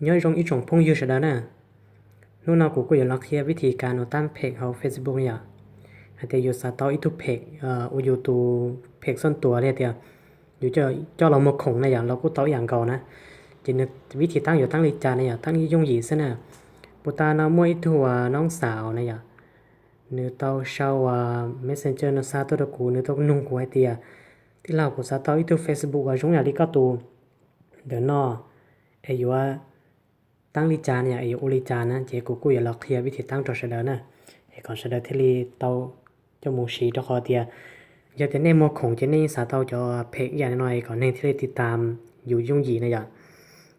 Nyob zoo ib tsoom phooj ywg sawv daws na. Hnub no kuv kuj yuav los qhia vib thim kas nws tab phem hauv Facebook no yom. Hais tias yus xav tau ib tug phem ua yus tus phem xoj tuas li tias yus coj los muag khoom na yom, los kuj tau ib yam nkaus na. Ces nws vib thim tab yuav tab li cas na yom, tab yooj yim xwb na. Puag ta no muaj ib tug noob xav na yom, nws tau sau Messenger no xa tuaj rau kuv, nws tau nug kuv hais tias, tij laug, kuv xav tau ib tug Facebook uas zoo yam li koj tus ntawm no es yuav tab li cas na yom, es yuav ua li cas na. Ces kuv kuj yuav los qhia vib thim tab rau sawv daws na, es kom sawv daws thiaj li tau coj mus siv, rau qhov tias yog tias nej muag khoom ces nej yeej xav tau cov phem ib yam li no es kom neeg thiaj li tiv tam yus yooj yim na yom.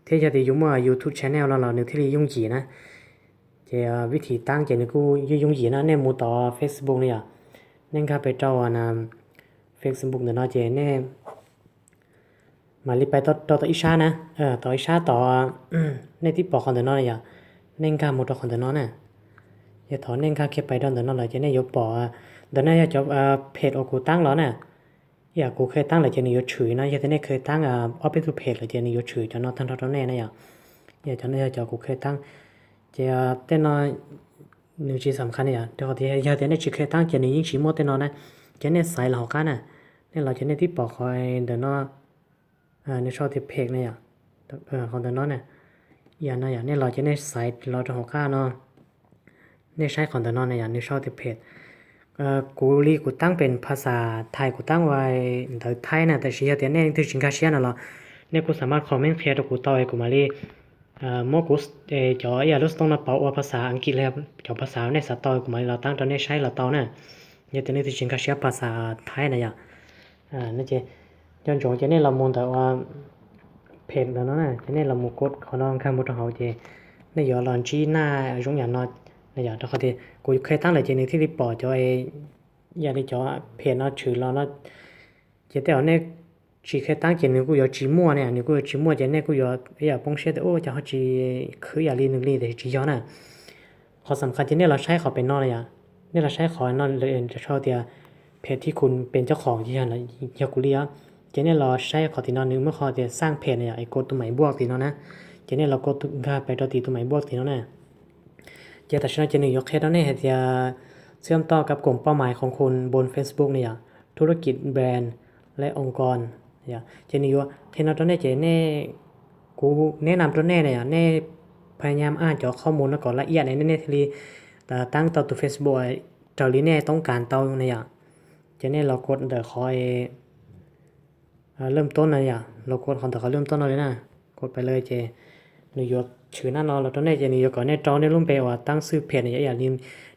Thiab yog tias yus muaj YouTube channel no los nws thiaj li yooj yim na. Ces vib thim tab ces nws kuj yooj yim na. Nej mus tom Facebook na yom, nej nkag pes rau Facebook ntawm no ces nej mam li pais rau tom ib sab na, tom ib sab tod, nej twb pom qhov ntawm no yom, nej nkag mus rau qhov ntawm no na. Yog thaum nej nkag kiag pais rau ntawm no lawm ces nej yuav pom, ntawm no yog cov phem uas kuv tab los na. Ib yam kuv kheev tab lawm ces nws yuav tshwm no, yog tias nej kheev tab ob peb tug phem lawm ces nws yuav tshwm cov no tag nrho rau nej na yom. Yog cov no yog cov kuv kheev tab, ces tej no nws tsis xam khaj na yom, rau qhov tias yog tias nej tsis kheev tab ces nws yeej tsis muaj tej no na. Ces nej xaiv los hauv qab na, nej los ces nej twb pom qhov ntawm no, nws sau tias phem na yom, qhov ntawm no na. Yam no yom, nej los ces nej xaiv los rau hauv qab no, nej saib qhov ntawm no na yom, nws sau tias phem. Kuv li kuv tab pem phas xas Thaib, kuv tab ua ntawv Thaib na, tab sis yog tias nej leej twg tsis nkag siab no los nej kuj xam maj comment qhia rau kuv tau es kuv mam li muab kuv cov ib yam lub xov tooj no pauv ua phas xas Askiv los cov phas xas nej xav tau, kuv mam li los tab rau nej saib los tau na. Yog tias nej leej twg tsis nkag siab phas xas Thaib na yom, ces nco ntsoov ces nej los mus ntawm ua phem ntawm no na, ces nej los mus kod qhov no nkag mus rau hauv ces nej yuav los ntsib naj zoo yam no na yom, rau qhov tias kuv kheev tab lawm ces nws thiaj li pom cov yam li cov phem no tshwm los no. Ces tej zaum nej tsis kheev tab ces nws kuj yuav tsis muaj na, nws kuj yuav tsis muaj ces nej kuj yuav ib yam poob siab tias ua cas ho tsis khwv yam li nws li, tiam sis tsis yog na. Qhov xam khaj ces nej los saib qhov pem no na yom, nej los saib qhov no sau tias phem thib khum pem cov khoom, yog kuv li os. Ces nej los saib qhov tim no nws muaj qhov tias xaj phem na yom, es kod tus maim npuaj tim no na. Ces nej los kod nkag pes rau tim tus maim npuaj tim no na. Ces tam sim no ces nws yuav qhia rau nej hais tias txhiab toj kab koom poj mais khoom khum npoo Facebook na yom, thu lab kis brand lab oo kos. Ces nws yuav qhia no rau nej ces nej, kuv neb nam rau nej na yom, nej phaj nyam aj cov qhob mus no kom laj iam ne, nej thiaj li tab tau tus Facebook raws li nej toob kas tau na yom. Ces nej los kod ntawm qhov lwm toob no yom, los kod qhov ntawm qhov lwm toob no li na, kod pais lawm ces nws yuav tshwm naj no los rau nej ces nws yuav kom nej rau nej lub npe uas tab xwb phem na yom, ib yam li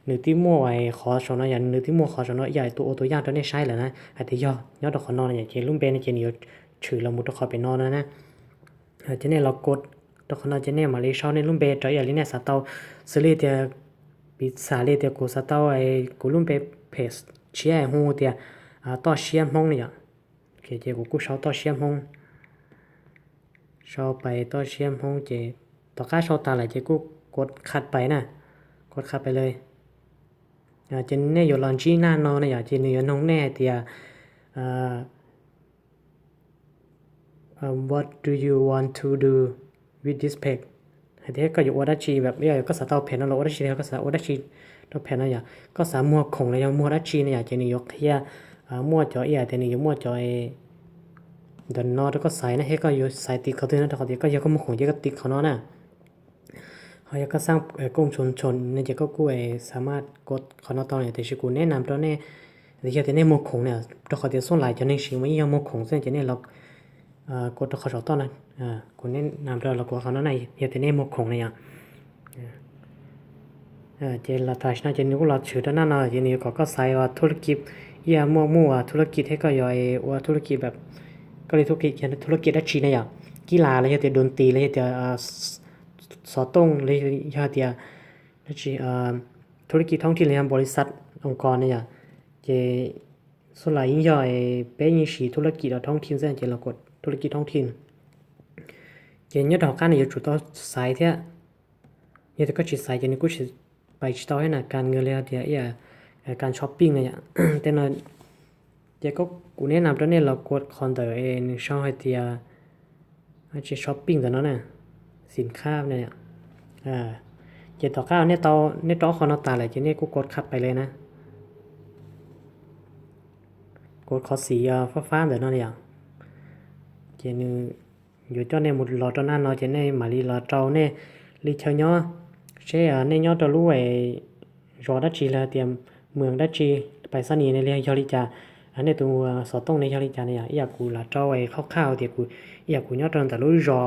nws twb muaj qhov saum no yom, nws twb muaj qhov saum no ib yam tus ua tus yaj rau nej saib lawm na, hais tias yog nyob rau qhov no na yom, ces lub npe no ces nws yuav tshwm los mus rau qhov pem no na. Ces nej los kod rau qhov no ces nej mam li sau nej lub npe rau ib yam li nej xav tau, xws li tias piv xam li tias kuv xav tau kuv lub npe phem tshiab hu tias toj siab Hmoob na yom. Ces kuv kuj sau toj siab Hmoob, sau pais toj siab Hmoob ces tom qab sau tas lawm ces kuj kod qhaj pais na, kod qhaj pais lawm. Ces nej yuav los ntsib naj no na yom, ces nws yuav noog nej hais tias what do you want to do with this page? Hais tias koj yuav ua dab tsi, koj xav tau phem no los ua dab tsi, koj xav ua dab tsi rau phem no yom, koj xav muag khoom los yog muag dab tsi na yom, ces nws yuav qhia, muaj cov ib yam tias nws yuav muaj cov ntawm no rau koj xaiv na, thiab koj yuav xaiv tiv qhov twg no, rau qhov tias koj yog koj muag khoom ces koj tiv qhov no na. Ho yog koj xaj kooj tshoo tshoo no ces koj kuj xa maj kod qhov no tau na, tiam sis kuv neb nam rau nej, yog tias nej muag khoom na, rau qhov tias xub lais cov neeg siv mas yeej yog muag khoom xwb, ces nej los kod rau qhov saum toj no, kuv neb nam rau los kod qhov no na, yog tias nej muag khoom na yom. Ces los tam sim no ces nws kuj los tshwm rau naj no ces nws yuav kom koj xaiv ua thu lab kis, ib yam muaj muaj ua thu lab kis thiab koj yuav ua thu lab kis, koj li thu lab kis dab tsi na yom, kib las los yog tias dun tis los yog tias xov tooj los yog tias dab tsi, thu lab kis thoob thij los yog npaum li xav oo kos na yom. Ces xub lais yeej yog peb yeej siv thu lab kis los thoob thij xwb, ces los kod thu lab kis thoob thij. Ces nyob rau hauv qab no yuav tsum tau xaiv thiab, yog tias koj tsis xaiv ces nws kuj pais tsis tau thiab na, kas ngwg li tias ib yam kas shopping na yom. Tej no ces kuv neb nam rau nej los kod qhov ntawm nws sau hais tias tsis shopping ntawm no na. Xim khab ne. Ces tom qab nej tau, nej rau qhov no tas lawm ces nej kuj kod khab pais li na. Kod qhov xim fab fab ntawm no yom. Ces nws yuav coj nej mus los rau naj no ces nej mam li los rau nej li chaw nyob, seb nej nyob rau lub zos dab tsi los tias mws dab tsi, pais xab nis ne li yog li cas, nej tus xov tooj ne yog li cas ne yom. Ib yam kuv lam rau qhab qhab tias kuv, ib yam kuv nyob rau ntawm lub zos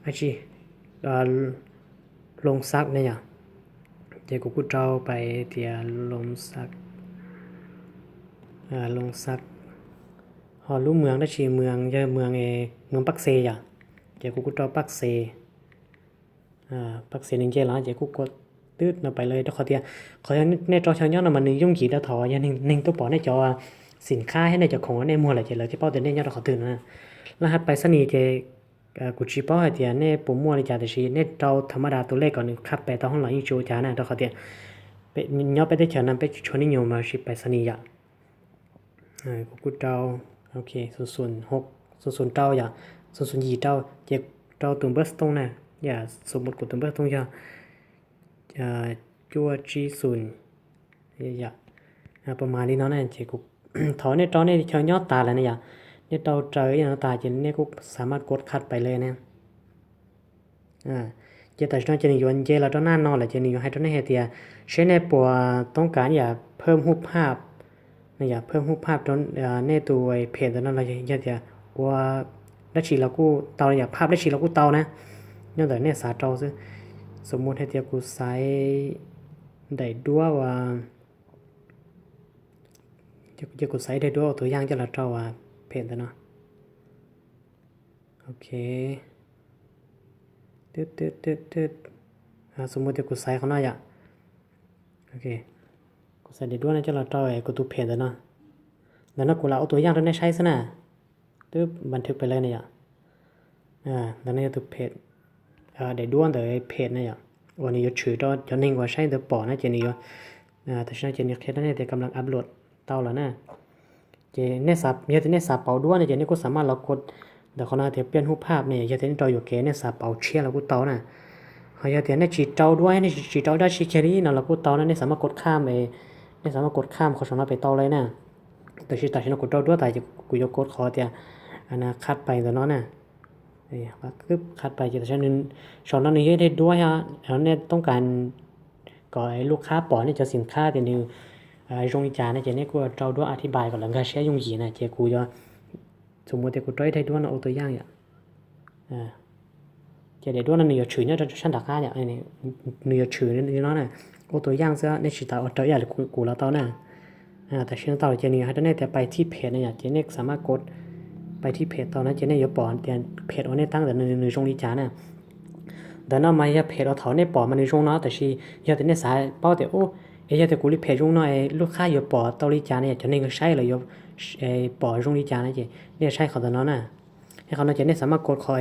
dab tsi, Loo Xab ne yom. Ces kuv kuj rau pais tias Loo Xab, Loo Xab. Ho lub mws dab tsi, mws yog mws, mws Paj Xes yom. Ces kuv kuj rau Paj Xes, Paj Xes nws nce los ces kuj kod twb no pais lawm rau qhov tias, qhov yog nej rau chaw nyob no mas nws yooj yim rau thaum yog neeg tuaj pom nej cov xim khab thiab nej cov khoom uas nej muag lawm ces lawv thiaj paub tias nej nyob rau qhov twg no. Laj hab pais xab nis ces kuv tsis paub hais tias nej puas muaj li cas tiam sis nej rau tha ma da tus lej kom nws khab pais tau hoob los yeej tsis ua cas na, rau qhov tias nyob peb teb chaws no peb tsis tshua nib nyuag mas sis pais xab nis yom. Kuv kuj rau, ok, xu xu rau yom, xu xu yim rau ces rau tus npawb xov tooj na, yam xu mus kuv tus npawb xov tooj yog cuaj tsib xu. Pas mas li no na ces thaum nej rau nej chaw nyob tas lawm na yom, nej rau raws ib yam no tas ces nej kuj xa maj kod khaj pais li na. Ces tam sim no ces nws yuav nce los rau naj no lawm ces nws yuav hais rau nej hais tias seb nej puas toob kas yam phaj huj phaj, yam phaj huj phaj rau nej tus phem ntawm no los yog tias ua dab tsi los kuj tau, yam phaj dab tsi los kuj tau na, nyob ntawm nej xav rau xwb. Xu mus hais tias kuv xaiv daim duab ua, ces kuv xaiv daim duab ua tus yaj coj los rau phem ntawm no. Ok. Xu mus tias kuv xaiv qhov no yom. Kuv xaiv daim duab no coj los rau kuv tus phem ntawm no. Ntawm no kuv lam ua tus yaj rau nej saib xwb na. Twb npas thwv pem lawm na yom. Ntawm no yog tus phem, daim duab ntawm phem na yom, uas nws yuav tshwm rau cov neeg uas saib ntawd pom na ces nws yuav, tam sim no ces nws qhia rau nej tias kam laj ab luam tau lawm na. Ces yog tias nej xav pauv duab no ces nej kuj xav maj los kod ntawm qhov no tias piaj huj phaj ne, yog tias nej rau yuam kev nej xav pauv tshiab los kuj tau na. Ho yog tias nej tsis rau duab, nej tsis rau dab tsi kiag li no los kuj tau na, nej xav maj kod khaj, nej xav maj kod khaj qhov saum no pem tau li na. Tab sis tam sim no kuv rau duab tas ces kuv yuav kod qhov tias khaj pais ntawm no na. Khaj pais ces tam sim no nws, saum no nws yog ib daim duab, nej toob kas kom lub qhab pom nej cov xim khab tias nws zoo li cas na, ces nej kuj rau duab a thib npais kom lawv nkag siab yooj yim na, ces kuv yuav, xu mus tias kuv rau ib daim duab no ua tus yaj yom. Ces daim duab no nws yuav tshwm nyob rau sab nram qab yom, nws yuav tshwm li no na, ua tus yaj xwb, nej tsis tas ua raws ib yam li kuv los tau na. Tam sim no tau lawm ces nws yuav hais rau nej tias pais thib phem na yom, ces nej xav maj kod pais thib phem tau na, ces nej yuav pom tias phem uas nej tab ntawm nws zoo li cas na. Ntawm no mas yog phem uas thaum nej pom mas nws zoo no, tab sis yog tias nej xav paub tias, es yog tias kuv li phem zoo no es lub qhab yuav pom tau li cas ne, yog cov neeg saib lawv yuav pom zoo li cas na, ces nej saib qhov ntawm no na. Qhov no ces nej xav maj kod qhov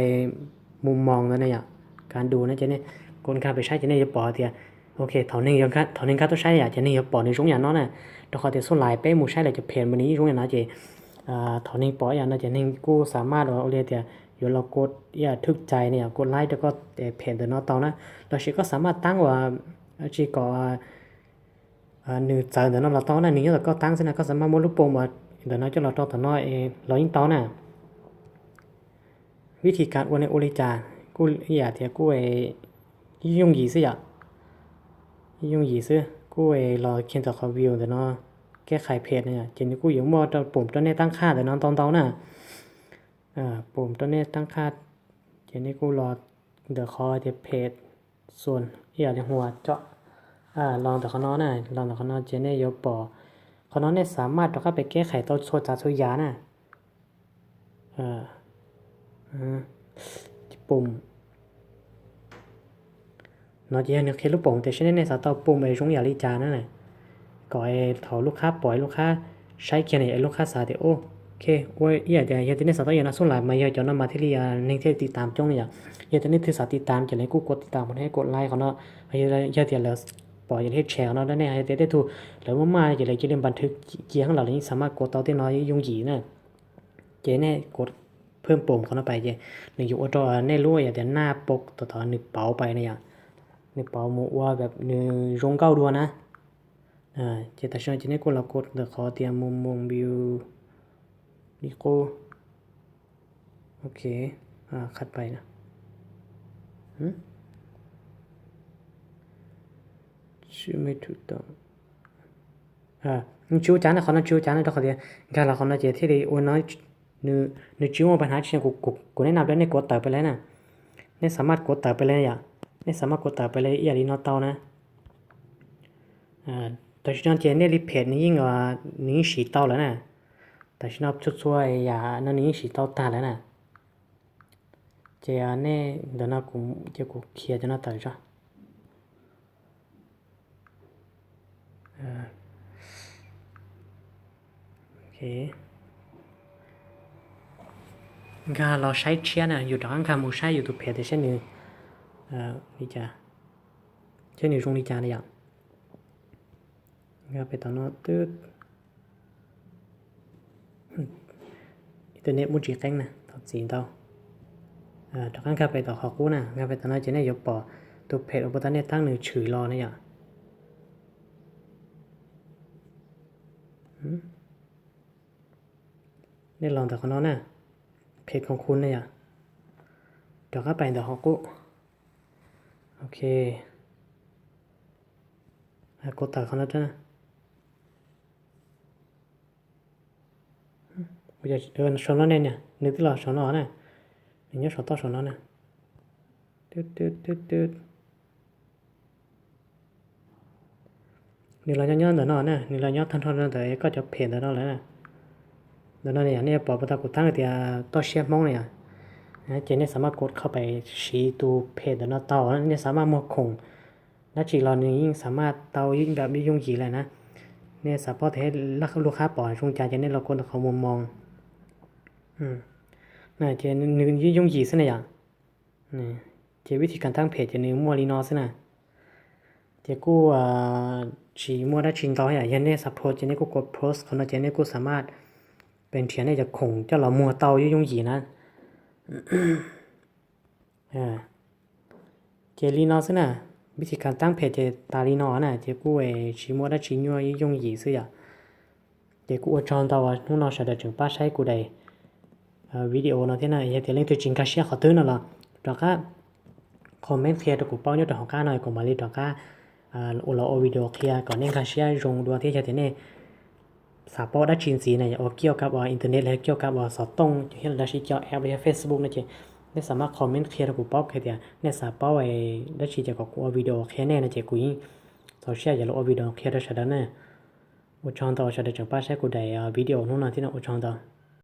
mus moos ntawd na yom, kav dus na, ces nej kod nkag pem saib ces nej yuav pom tias, ok, thaum neeg nkag tuaj saib yom ces neeg yuav pom nws zoo yam no na. Rau qhov tias xub lais peb mus saib lawv cov phem mas nws yeej zoo yam no ces thaum neeg pom ib yam no ces neeg kuj xav maj ua li tias yuav los kod ib yam thwj cai ne yom, kod laib rau koj phem ntawm no tau na. Los sis koj xav maj taab uas tsis kom nws txawv ntawm no los tau na, nws nyob tom koj taab xwb na, koj xav maj muab lub poo uas ntawm no coj los rau tom no los yeej tau na. Vib thib kas ua ne ua li cas kuj ib yam tias kuj yooj yim xwb yom. Yooj yim xwb, kuj los kiag ntawm qhov view ntawm no, keb qhais phem na yom, ces nws kuj yuav muaj rau pum rau nej taab qhaj ntawm no ntau ntau na. Pum rau nej taab qhaj, ces nej kuj los ntawm qhov tias phem xuas ib yam li huas coj los ntawm qhov no na, los ntawm qhov no ces nej yuav pom qhov no nej xav maj rov qab pem keb qhais tau txhua tsav txhua yam na. Pum no ces yog nws qhia lub pum tias seb nej xav tau pum es zoo ib yam li cas na, kom thaum lub qhab pom lub qhab saib kiag na, lub qhab xav tias, ok, ua ib yam tias yog tias nej xav tau ib yam no xub lais mas yog cov no mas thiaj li neeg thiaj tiv tam coob na yom. Yog tias nej twb xav tiv tam ces lawv kuj kod tiv tam, kod like qhov no. Yog tias lawv pom yog li tshee qhov no rau nej, yog tias tej tug lawv muaj maj ces lawv cia li npas thwv cia heev los lawv yeej xav maj kod tau tej no yooj yim na. Ces nej kod phwj pom qhov no pais ces nws yuav ua rau nej lub yam tias naj pom tom nws pauv pais na yom. Nws pauv mus ua nws zoo nkauj dua na. Ces tam sim no ces nej kuj los kua ntawm qhov tias mus mus view li qub. Ok, qhab pais na. Tsis ua cas na, qhov no tsis ua cas na, rau qhov tias nkag los qhov no ces thiaj li ua no, nws tsis muaj pab hnav tsis, kuv nej nab rau nej kuav tawm pes le na. Nej xav maj kuav tawm pes le yom, nej xav maj kuav tawm pes le ib yam li no tau na. Tam sim no ces nej li phem nws yeej, nws yeej siv tau lawm na. Tam sim no txhua txhua yam no nws yeej siv tau tag lawm na. Ces nej ntawm no ces kuv khiav cov no tawm tso. Nkag los saib tshiab na, yus rov qab nkag mus saib yus tus phem tias saib nws li cas, thiab nws zoo li cas na yom. Nkag pem tom no twb, internet muaj tsis qeeb na, thov txim ntau. Rov qab nkag pem tom qhov qub na, nkag pem tom no ces nej yuav pom tus phem uas puag ta nej tab nws tshwm los na yom. Nej los ntawm qhov no na, phem khoom khu ne yom. Rov qab pais ntawm qhov qub. Ok, kuv tawm qhov no. Saum no ne, nws twb los saum no na, nws nyob saum toj saum no na. Nws los nyob nyob ntawm no na, nws los nyob tag nrho ntawm koj cov phem ntawm no lawm na. Ntawm no yom, nej yuav pom puag ta kuv tab tias toj siab Hmoob na yom. Ces nej xav maj kuv qhov pem siv tus phem ntawm no tau, nej xav maj muag khoom dab tsi los nws yeej xav maj tau ib npam yooj yim lawm na. Nej xav paub tias lub qab pom zoo cas ces nej los kuv ntawm qhov mus moos. Ces nws yooj yim xwb na yom. Ces vib thi kas tab phem ces nws muaj li no xwb na. Ces kuj tsis muaj dab tsi ntau yom, yog nej xav pros ces nej kuj kuv pros qhov no ces nej kuj xav maj pes nrhiav nej cov khoom coj los muag tau yooj yooj yim na. Ces li no xwb na, vib thi kas tab phem ces tas li no na, ces kuj tsis muaj dab tsi nyuaj yooj yim xwb yom. Ces kuj ua tsaug ntau hnub no sawv daws tseem pab saib kuv daim video no thiab na, yog tias leej twg tsis nkag siab qhov twg no los rov qab comment qhia rau kuv paub nyob rau hauv qab no kuv mam li rov qab ua los ua video qhia kom nej nkag siab zoo dua thiab. Yog tias nej xav paub dab tsi ntxiv na, yog ua kiaj kab ua internet los kiaj kab ua xov tooj thiab los dab tsi cov app los yog Facebook no ces nej xav maj comment qhia rau kuv paub hais tias nej xav paub dab tsi ces kom kuv ua video qhia nej no ces kuv yeej txaus siab yuav los ua video qhia rau sawv daws na. Ua tsaug ntau sawv daws tseem pab saib kuv daim video hnub no thiab no, ua tsaug ntau.